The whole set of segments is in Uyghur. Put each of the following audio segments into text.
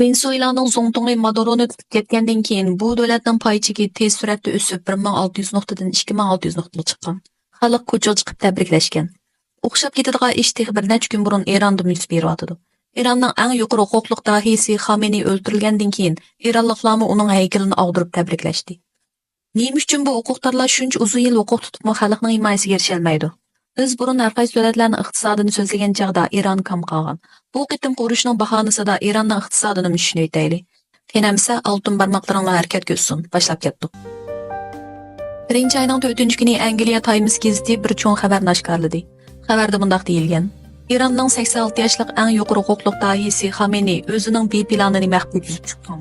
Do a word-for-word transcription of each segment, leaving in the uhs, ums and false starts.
ۋېنېسۇېلانىڭ زۇڭتۇڭى مادۇرونى تۇتۇپ كەتكەندىن كېيىن، بۇ دۆلەتنىڭ پاي چېكى تېز سۈرئەتتە ئۆسۈپ، بىر مىڭ ئالتە يۈز نۇقتىدىن ئىككى مىڭ ئالتە يۈز نۇقتىغا چىققان. خەلق كوچىغا چىقىپ تەبرىكلەشكەن. ئوخشاپ كېتىدىغان ئىش تېخى بىر نەچچە كۈن بۇرۇن ئىراندا يۈز بېرىۋاتىدۇ. ئىراننىڭ ئەڭ يۇقىرى ھوقۇقلۇق داھىيسى خامېنېي ئۆلتۈرۈلگەندىن كېيىن، ئىرانلىقلارمۇ ئۇنىڭ ھەيكىلىنى ئاغدۇرۇپ تەبرىكلەشتى. نېمە ئۈچۈن بۇ ھوقۇقدارلار شۇنچە ئۇزۇن يىل ھوقۇق تۇتۇپمۇ خەلقنىڭ ھىمايىسىگە ئېرىشەلمەيدۇ؟ بىز بۇرۇن ھەر قايسى دۆلەتلەرنىڭ ئىقتىسادىنى سۆزلىگەن چاغدا ئىران كام قالغان. بۇ قېتىمقى ئۇرۇشنىڭ باھانىسىدا ئىراننىڭ ئىقتىسادىنىمۇ چۈشىنىۋېتەيلى. قېنى ئەمىسە، ئالتۇن بارماقلىرىڭلار ھەرىكەتكە ئۆتسۇن. باشلاپ كەتتۇق. بىرىنچى ئاينىڭ تۆتىنچى كۈنى ئەنگلىيە تايمس گېزىتى بىر چوڭ خەۋەرنى ئاشكارىلىدى. خەۋەردە مۇنداق دېيىلگەن: ئىراننىڭ سەكسەن ئالتە ياشلىق ئەڭ يۇقىرى ھوقۇقلۇق داھىيسى خامېنېي ئۆزىنىڭ بى پىلانىنى مەخپىي تۈزۈپ چىققان.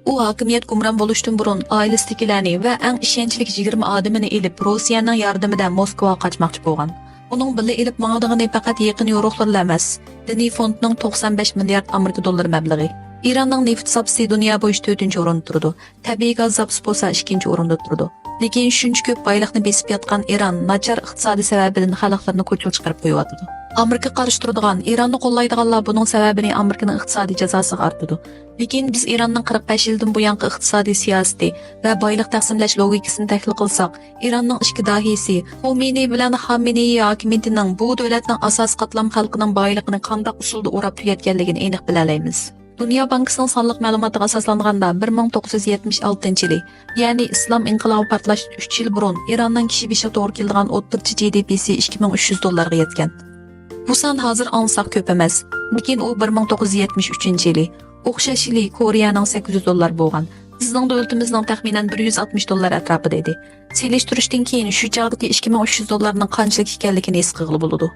ئۇ ھاكىمىيەت گۇمران بولۇشتىن بۇرۇن ئائىلىسىدىكىلەرنى ۋە ئەڭ ئىشەنچلىك يىگىرمە ئادىمىنى ئېلىپ، روسىيەنىڭ ياردىمىدە موسكۋاغا قاچماقچى بولغان. ئۇنىڭ بىللە ئېلىپ ماڭىدىغىنى پەقەت يېقىن يورۇقلىرىلا ئەمەس، دىنىي فوندنىڭ توقسان بەش مىليارد ئامېرىكا دوللىرى مەبلىغى. ئىراننىڭ نېفىت زاپىسى دۇنيا بويىچە تۆتىنچى ئورۇندا تۇرىدۇ. تەبىئىي گاز زاپىسى بولسا ئىككىنچى ئورۇندا تۇرىدۇ. لېكىن شۇنچە كۆپ بايلىقنى بېسىپ ياتقان ئىران ناچار ئىقتىسادىي سەۋەبىدىن خەلقلىرىنى كوچىغا چىقىرىپ قويۇۋاتىدۇ. ئامېرىكىغا قارشى تۇرىدىغان، ئىراننى قوللايدىغانلار بۇنىڭ سەۋەبىنى ئامېرىكىنىڭ ئىقتىسادىي جازاسىغا ئارتىدۇ. لېكىن بىز ئىراننىڭ قىرىق بەش يىلدىن بۇيانقى ئىقتىسادىي سىياسىتى ۋە بايلىق تەقسىملەش لوگىكىسىنى تەھلىل قىلساق، ئىراننىڭ ئىچكى داھىيسى خۇمېينىي بىلەن خامېنېي ھاكىمىيىتىنىڭ بۇ دۆلەتنىڭ ئاساسىي قاتلام خەلقىنىڭ بايلىقىنى قانداق ئۇسۇلدا ئوراپ تۈگەتكەنلىكىنى ئېنىق بىلەلەيمىز. دۇنيا بانكىسىنىڭ سانلىق مەلۇماتىغا ئاساسلانغاندا، بىر مىڭ توققۇز يۈز يەتمىش ئالتىنچى يىلى، يەنى ئىسلام ئىنقىلابى پارتلاشتىن ئۈچ يىل بۇرۇن ئىراننىڭ كىشى بېشىغا توغرا كېلىدىغان ئوتتۇرىچە جى دى پىسى ئىككى مىڭ ئۈچ يۈز دوللارغا يەتكەن. بۇ سان ھازىر ئاڭلىساق كۆپ ئەمەس، لېكىن ئۇ بىر مىڭ توققۇز يۈز يەتمىش ئۈچىنچى يىلى ئوخشاش يىلى كورېيەنىڭ سەككىز يۈز دوللار بولغان، بىزنىڭ دۆلىتىمىزنىڭ تەخمىنەن بىر يۈز ئاتمىش دوللار ئەتراپىدا ئىدى. سېلىشتۇرۇشتىن كېيىن شۇ چاغدىكى ئىككى مىڭ ئۈچ يۈز دوللارنىڭ قانچىلىك ئىكەنلىكىنى ھېس قىلغىلى بولىدۇ.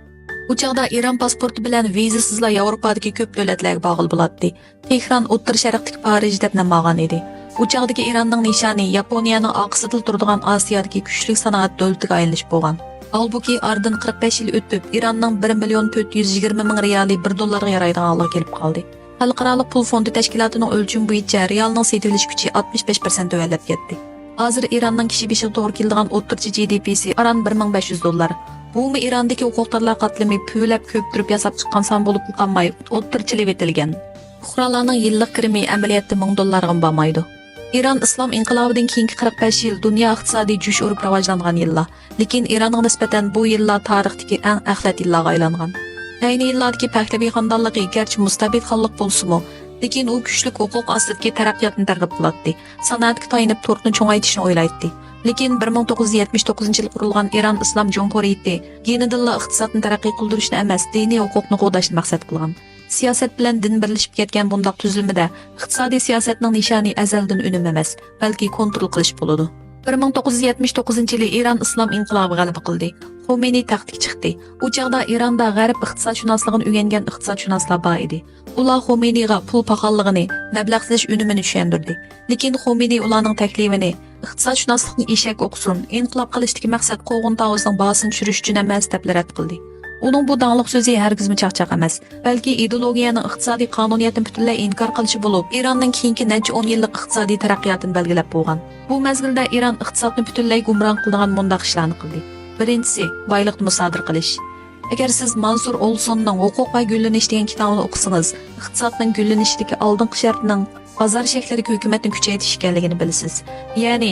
ئۇ چاغدا ئىران پاسپورتى بىلەن ۋىزىسىزلا ياۋروپادىكى كۆپ دۆلەتلەرگە بارغىلى بولاتتى. تېھران ئوتتۇرا شەرقتىكى پارىژ دەپ نام ئالغان ئىدى. ئۇ چاغدىكى ئىراننىڭ نىشانى ياپونىيەنىڭ ئارقىسىدىلا تۇرىدىغان ئاسىيادىكى كۈچلۈك سانائەت دۆلىتىگە ئايلىنىش بولغان. ھالبۇكى، ئارىدىن قىرىق بەش يىل ئۆتۈپ، ئىراننىڭ بىر مىليون تۆت يۈز يىگىرمە مىڭ رېئالى بىر دوللارغا يارايدىغان ھالغا كېلىپ قالدى. خەلقئارالىق پۇل فوندى تەشكىلاتىنىڭ ئۆلچىمى بويىچە رېئالنىڭ سېتىۋېلىش كۈچى ئاتمىش بەش پىرسەنت تۆۋەنلەپ كەتتى. ھازىر ئىراننىڭ كىشى بېشىغا توغرا كېلىدىغان ئوتتۇرىچە جى دى پىسى ئاران بىر مىڭ بەش يۈز دوللار. بۇمۇ ئىراندىكى ھوقۇقدارلار قاتلىمى پۈۋلەپ كۆپتۈرۈپ ياساپ چىققان سان بولۇپلا قالماي، ئوتتۇرىچىلىۋېتىلگەن. پۇقرالارنىڭ يىللىق كىرىمى ئەمەلىيەتتە مىڭ دوللارغىمۇ بارمايدۇ. ئىران ئىسلام ئىنقىلابىدىن كېيىنكى قىرىق بەش يىل دۇنيا ئىقتىسادى جۇش ئۇرۇپ راۋاجلانغان يىللار. لېكىن ئىرانغا نىسبەتەن بۇ يىللار تارىختىكى ئەڭ ئەخلەت يىللارغا ئايلانغان. ئەينى يىللاردىكى پەھلىۋى خاندانلىقى گەرچە مۇستەبىت خانلىق بولسىمۇ، لېكىن ئۇ كۈچلۈك ھوقۇق ئاستىدىكى تەرەققىياتنى تەرغىب قىلاتتى. سانائەتكە تايىنىپ تۇرقنى چوڭايتىشنى ئويلايتتى. لېكىن بىر مىڭ توققۇز يۈز يەتمىش توققۇزىنچى يىلى قۇرۇلغان ئىران ئىسلام جۇمھۇرىيىتى يېنىدىنلا ئىقتىسادنى تەرەققىي قىلدۇرۇشنى ئەمەس، دىنىي ھوقۇقنى قوغداشنى مەقسەت قىلغان. سىياسەت بىلەن دىن بىرلىشىپ كەتكەن بۇنداق تۈزۈلمىدە ئىقتىسادىي سىياسەتنىڭ نىشانى ئەزەلدىن ئۈنۈم ئەمەس، بەلكى كونترول قىلىش بولىدۇ. بىر مىڭ توققۇز يۈز يەتمىش توققۇزىنچى يىلى ئىران ئىسلام ئىنقىلابى غەلىبە قىلدى. خۇمېينىي تەختكە چىقتى. ئۇ چاغدا ئىراندا غەرب ئىقتىسادشۇناسلىقىنى ئۆگەنگەن ئىقتىسادشۇناسلار بار ئىدى. ئۇلار خۇمېينىغا پۇل پاخاللىقىنى، مەبلەغ سېلىش ئۈنۈمىنى چۈشەندۈردى. لېكىن خۇمېينىي ئۇلارنىڭ تەكلىپىنى ئىقتىسادشۇناسلىقنى ئېشەك ئوقۇسۇن، ئىنقىلاب قىلىشتىكى مەقسەت قوغۇن تاۋۇزىنىڭ باھاسىنى چۈشۈرۈش ئۈچۈن ئەمەس، دەپلا رەت قىلدى. ئۇنىڭ بۇ داڭلىق سۆزى ھەرگىزمۇ چاقچاق ئەمەس، بەلكى ئىدېئولوگىيەنىڭ ئىقتىسادىي قانۇنىيەتنى پۈتۈنلەي ئىنكار قىلىشى بولۇپ، ئىراننىڭ كېيىنكى نەچچە ئون يىللىق ئىقتىسادىي تەرەققىياتىنى بەلگىلەپ بولغان. بۇ مەزگىلدە ئىران ئىقتىسادنى پۈتۈنلەي گۇمران قىلىدىغان مۇنداق ئىشلارنى قىلدى. بىرىنچىسى، بايلىقنى مۇسادىرە قىلىش. ئەگەر سىز مانسۇر ئولسوننىڭ ھوقۇق ۋە گۈللىنىش دېگەن كىتابىنى ئوقۇسىڭىز، ئىقتىسادنىڭ گۈللىنىشىدىكى ئالدىنقى شەرتنىڭ بازار شەكلىدىكى ھۆكۈمەتنى كۈچەيتىش ئىكەنلىكىنى بىلىسىز. يەنى،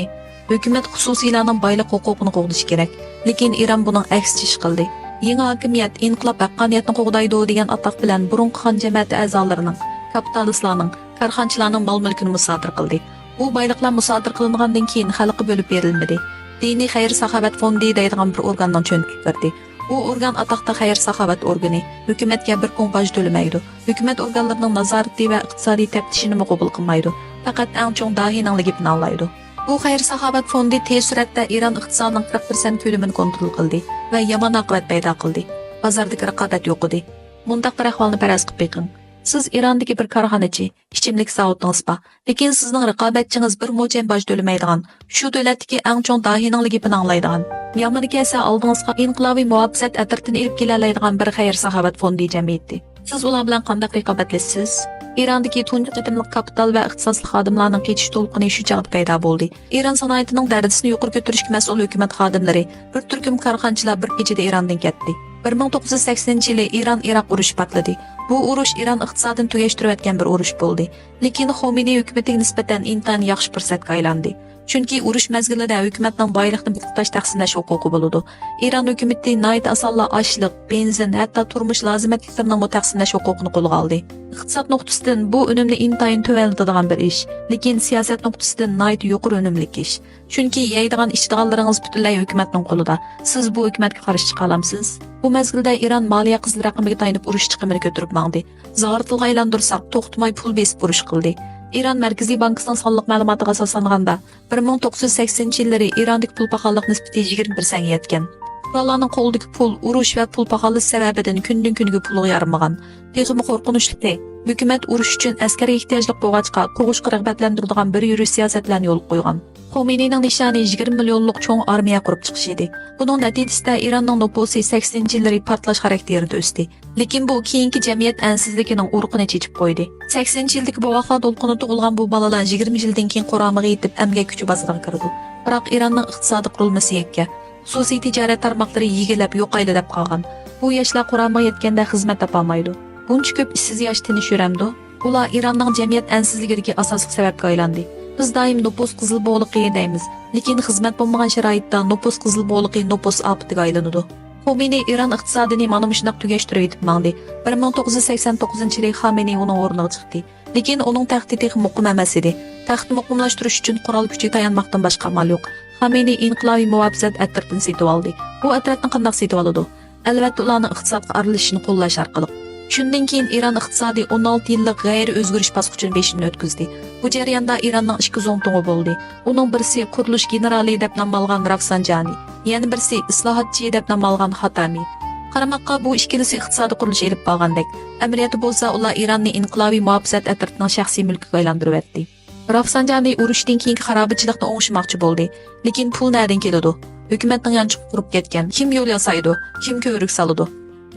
ھۆكۈمەت خۇسۇسىيلارنىڭ بايلىق ھوقۇقىنى قوغدىشى كېرەك. لېكىن ئىران بۇنىڭ ئەكسىچە ئىش قىلدى. يېڭى ھاكىمىيەت ئىنقىلاب ھەققانىيەتنى قوغدايدۇ دېگەن ئاتاق بىلەن بۇرۇنقى خان جەمەتى ئەزالىرىنىڭ، كاپىتالىستلارنىڭ، كارخانىچىلارنىڭ مال-مۈلكىنى مۇسادىرە قىلدى. بۇ بايلىقلار مۇسادىرە قىلىنغاندىن كېيىن خەلققە بۆلۈپ بېرىلمىدى. دىنىي خەير-ساخاۋەت فوندى دەيدىغان بىر ئورگاننىڭ چۆنىكىگە كىردى. ئۇ ئورگان ئاتاقتا خەير-ساخاۋەت ئورگىنى، ھۆكۈمەتكە بىر كوڭ باج تۆلىمەيدۇ. ھۆكۈمەت ئورگانلىرىنىڭ نازارىتى ۋە ئىقتىسادىي تەپتىشىنىمۇ قوبۇل قىلمايدۇ. پەقەت ئەڭ چوڭ داھىينىڭ لىگىپىنى ئاڭلايدۇ. بۇ خەير-ساخاۋەت فوندى تېز سۈرئەتتە ئىران ئىقتىسادىنىڭ قىرىق پىرسەنت كۆلىمىنى كونترول قىلدى ۋە يامان ئاقىۋەت پەيدا قىلدى. بازاردىكى رىقابەت يوقىدى. مۇنداق بىر ئەھۋالنى پەرەز قىلىپ بېقىڭ. سىز ئىراندىكى بىر كارخانىچى، ئىچىملىك زاۋۇتىڭىز بار. لېكىن سىزنىڭ رىقابەتچىڭىز بىر موچەن باج تۆلىمەيدىغان، شۇ دۆلەتتىكى ئەڭ چوڭ داھىينىڭ لىگىپىنى ئاڭلايدىغان، يامىنى كەلسە ئالدىڭىزغا ئىنقىلابىي مۇھاپىزەت ئەترىتىنى ئېلىپ كېلەلەيدىغان بىر خەير-ساخاۋەت فوندى جەمئىيىتى. سىز ئۇلار بىلەن قانداق رىقابەتلىشىسىز؟ ئىراندىكى تۇنجى قېتىملىق كاپىتال ۋە ئىختىساسلىق خادىملارنىڭ قېچىش دولقۇنى شۇ چاغدا پەيدا بولدى. ئىران سانائىتىنىڭ دەرىجىسىنى يۇقىرى كۆتۈرۈشكە مەسئۇل ھۆكۈمەت خادىملىرى، بىر تۈركۈم كارخانىچىلار بىر كېچىدە ئىراندىن كەتتى. بىر مىڭ توققۇز يۈز سەكسىنىنچى يىلى ئىران-ئىراق ئۇرۇشى پارتلىدى. بۇ ئۇرۇش ئىران ئىقتىسادىنى تۈگەشتۈرۈۋەتكەن بىر ئۇرۇش بولدى. لېكىن خامېنىي ھۆكۈمىتىگە نىسبەتەن ئىنتايىن ياخشى پۇرسەتكە ئايلاندى. چۈنكى ئۇرۇش مەزگىلىدە ھۆكۈمەتنىڭ بايلىقنى بىر تۇتاش تەقسىملەش ھوقۇقى بولىدۇ. ئىران ھۆكۈمىتى ناھايىتى ئاسانلا ئاشلىق، بېنزىن، ھەتتا تۇرمۇش لازىمەتلىكلىرىنىڭمۇ تەقسىملەش ھوقۇقىنى قولغا ئالدى. ئىقتىساد نۇقتىسىدىن بۇ ئۈنۈمنى ئىنتايىن تۆۋەنلىتىدىغان بىر ئىش، لېكىن سىياسەت نۇقتىسىدىن ناھايىتى يۇقىرى ئۈنۈملۈك ئىش. چۈنكى يەيدىغان، ئىچىدىغانلىرىڭىز پۈتۈنلەي ھۆكۈمەتنىڭ قولىدا. سىز بۇ ھۆكۈمەتكە قارشى چىقالامسىز؟ بۇ مەزگىلدە ئىران مالىيە قىزىل رەقىمىگە تايىنىپ ئۇرۇش چىقىمىنى كۆتۈرۈپ ماڭدى. زاغرا تىلغا ئايلاندۇرساق، توختىماي پۇل بېسىپ ئۇرۇش قىلدى. ئىران مەركىزىي بانكىسىنىڭ سانلىق مەلۇماتىغا ئاساسلانغاندا، بىر مىڭ توققۇز يۈز سەكسىنىنچى يىللىرى ئىراندىكى پۇل پاخاللىق نىسبىتى يىگىرمە پىرسەنتكە يەتكەن. پۇقرالارنىڭ قولىدىكى پۇل ئۇرۇش ۋە پۇل پاخاللىشى سەۋەبىدىن كۈندىن-كۈنگە پۇلىغا يارىمىغان. تېخىمۇ قورقۇنچلۇقى، ھۆكۈمەت ئۇرۇش ئۈچۈن ئەسكەرگە ئېھتىياجلىق بولغاچقا، قوغۇشقا رىغبەتلەندۈرىدىغان بىر يۈرۈش سىياسەتلەرنى يولغا قويغان. خامېنىينىڭ نىشانى يىگىرمە مىليونلۇق چوڭ ئارمىيە قۇرۇپ چىقىش ئىدى. بۇنىڭ نەتىجىسىدە ئىراننىڭ نوپۇسى سەكسىنىنچى يىللىرى پارتلاش خاراكتېرىدە ئۆستى. لېكىن بۇ كېيىنكى جەمئىيەت ئەنسىزلىكىنىڭ ئۇرۇقىنى چېچىپ قويدى. سەكسىنىنچى يىلدىكى بوۋاقلار دولقۇنىدا تۇغۇلغان بۇ بالىلار يىگىرمە يىلدىن كېيىن قۇرامىغا يېتىپ، ئەمگەك كۈچى بازىرىغا كىرىدۇ. بىراق ئىراننىڭ ئىقتىسادىي قۇرۇلمىسى يەككە. خۇسۇسىي تىجارەت تارماقلىرى يېگىلەپ، يوقايلى دەپ قالغان. بۇ ياشلار قۇرامىغا يەتكەندە خىزمەت تاپالمايدۇ. بۇنچە كۆپ ئىشسىز ياش تىنچ يۈرەمدۇ؟ ئۇلار ئىراننىڭ جەمئىيەت ئەنسىزلىكىدىكى ئاساسلىق سەۋەبكە ئايلاندى. بىز دائىم نوپۇس قىزىل بوغلىقى دەيمىز، لېكىن خىزمەت بولمىغان شارائىتتا نوپۇس قىزىل بوغلىقى نوپۇس ئاپىتىگە ئايلىنىدۇ. خامېنىي ئىران ئىقتىسادىنى مانا مۇشۇنداق تۈگەشتۈرۈۋېتىپ ماڭدى. بىر مىڭ توققۇز يۈز سەكسەن توققۇزىنچى يىلى خامېنىي ئۇنىڭ ئورنىغا چىقتى. لېكىن ئۇنىڭ تەختى تېخى مۇقىم ئەمەس ئىدى. تەختنى مۇقىملاشتۇرۇش ئۈچۈن قورال كۈچىگە تايانماقتىن باشقا ئامال يوق. خامېنىي ئىنقىلابىي مۇھاپىزەت ئەترىتىنى سېتىۋالدى. بۇ ئەترەتنى قانداق سېتىۋالىدۇ؟ ئەلۋەتتە، ئۇلارنىڭ ئىقتىسادقا ئارىلىشىشىنى قوللاش ئارقىلىق. شۇندىن كېيىن ئىران ئىقتىسادى ئون ئالتە يىللىق غەيرىي ئۆزگىرىش باسقۇچىنى بېشىدىن ئۆتكۈزدى. بۇ جەرياندا ئىراننىڭ ئىككى زۇڭتۇڭى بولدى. ئۇنىڭ بىرسى قۇرۇلۇش گېنېرالى دەپ نام ئالغان رافسانجانى، يەنە بىرسى ئىسلاھاتچى دەپ نام ئالغان خاتامى. قارىماققا، بۇ ئىككىلىسى ئىقتىسادىي قۇرۇلۇش ئېلىپ بارغاندەك. ئەمەلىيەتتە بولسا، ئۇلار ئىراننى ئىنقىلابىي مۇھاپىزەت ئەترىتىنىڭ شەخسىي مۈلكىگە ئايلاندۇرۇۋەتتى. رافسانجانى ئۇرۇشتىن كېيىنكى خارابىچىلىقنى ئوڭشىماقچى بولدى. لېكىن پۇل نەدىن كېلىدۇ؟ ھۆكۈمەتنىڭ يانچۇقى قۇرۇپ كەتكەن. كىم يول ياسايدۇ؟ كىم كۆۋرۈك سالىدۇ؟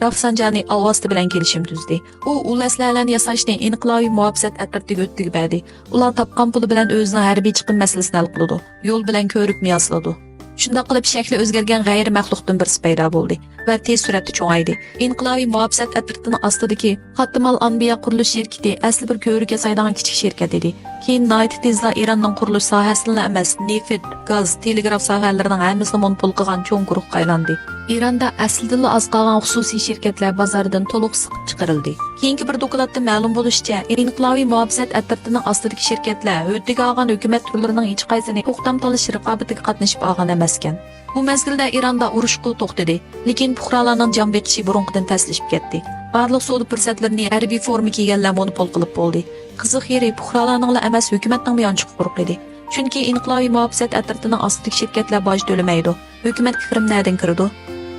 رافسانجانى ئاۋاستى بىلەن كېلىشىم تۈزدى. ئۇ ئۇل ئەسلىھەلەرنى ياساشنى ئىنقىلابىي مۇھاپىزەت ئەترىتىگە ئۆتكۈزۈپ بەردى. ئۇلار تاپقان پۇلى بىلەن ئۆزىنىڭ ھەربىي چىقىم مەسىلىسىنى ھەل قىلىدۇ. يول بىلەن كۆۋرۈكمۇ ياسىلىدۇ. شۇنداق قىلىپ، شەكلى ئۆزگەرگەن غەيرىي مەخلۇقتىن بىرسى پەيدا بولدى ۋە تېز سۈرئەتتە چوڭايدى. ئىنقىلابىي مۇھاپىزەت ئەترىتىنىڭ ئاستىدىكى خاتىمال ئانبىيا قۇرۇلۇش شىركىتى ئەسلى بىر كۆۋرۈك ياسايدىغان كىچىك شىركەت ئىدى. كېيىن ناھايىتى تېزلا ئىراننىڭ قۇرۇلۇش ساھەسىنىلا ئەمەس، نېفىت، گاز، تېلېگراف ساھەلىرىنىڭ ھەممىسىنى مونوپول قىلغان چوڭ گۇرۇھقا ئايلاندى. ئىراندا ئەسلىدىنلا ئاز قالغان خۇسۇسىي شىركەتلەر بازاردىن تولۇق سىقىپ چىقىرىلدى. كېيىنكى بىر دوكلاتتا مەلۇم بولۇشىچە، ئىنقىلابىي مۇھاپىزەت ئەترىتىنىڭ ئاستىدىكى شىركەتلەر ھۆددىگە ئالغان ھۆكۈمەت تۈرلىرىنىڭ ھېچقايسىنى توختام تالىشىش رىقابىتىگە قاتنىشىپ ئالغان ئەمەسكەن. بۇ مەزگىلدە ئىراندا ئۇرۇشقۇ توختىدى، لېكىن پۇقرالارنىڭ جان بېقىشى بۇرۇنقىدىن تەسلىشىپ كەتتى. بارلىق سودا پۇرسەتلىرىنى ھەربىي فورما كىيگەنلەر مونوپول قىلىپ بولدى. قىزىق يېرى، پۇقرالارنىڭلا ئەمەس، ھۆكۈمەتنىڭمۇ يانچۇقى قۇرۇق ئىدى. چۈنكى ئىنقىلابىي مۇھاپىزەت ئەترىتىنىڭ ئاستىدىكى شىركەتلەر باج تۆلىمەيدۇ. ھۆكۈمەتكە كىرىم نەدىن كىرىدۇ؟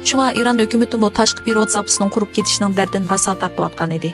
شۇڭا ئىران ھۆكۈمىتىمۇ تاشقى پېرېۋوت زاپىسىنىڭ قۇرۇپ كېتىشىنىڭ دەردىدىن ھاسا تارتىۋاتقان ئىدى.